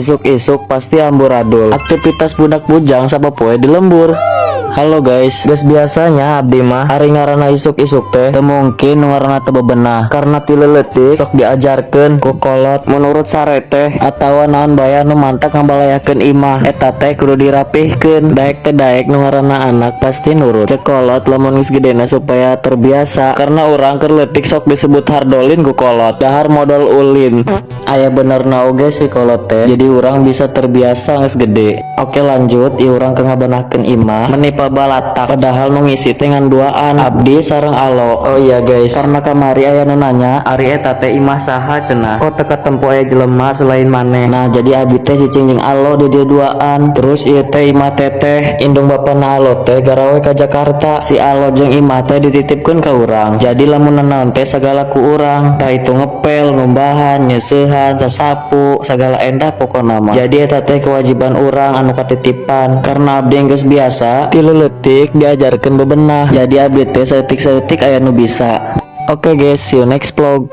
Isuk-isuk pasti amburadul. Aktivitas budak bujang sapopoe di lembur. Halo guys, guys, biasanya abdi mah ari ngaranna isuk-isuk teh teu mungkin nu ngaranna teu bebenah, karena ti leutik sok diajarkeun ku kolot menurut sare teh atawa naon bae nu mantak ngabalayakeun imah eta teh kudu dirapihkeun. Daek teh daek, nu ngaranna anak pasti nurut. Cek kolot, lamun geus gedena supaya terbiasa, karena urang keur leutik sok disebut hardolin ku kolot, dahar modal ulin. Aya benerna oge si kolot teh, jadi urang bisa terbiasa geus gede. Oke, lanjut. Ieu urang keur ngabenahkeun imah meni pabalatak, padahal nu ngisi teh ngan duaan, abdi sareng Alo. Oh iya guys, karena kamari aya nu nanya, "Ari eta teh imah saha?" cenah, "Kok teu katempo aya jelema selain maneh?" Nah, jadi abdi teh cicing jeung Alo di dieu duaan. Terus ieu teh imah teteh. Indung bapana Alo teh garawe ka Jakarta, si Alo jeung imah teh dititipkeun ka urang. Jadi lamun nanaon teh sagala ku urang, tah itu ngepel, ngumbahan, nyeusehan, sasapu, sagala endah pokona mah. Jadi eta teh kewajiban urang anu katitipan. Karena abdi geus biasa ti leutik diajarkeun bebenah, jadi abdi teh saeutik-saeutik aya nu bisa. Oke guys, see you next vlog.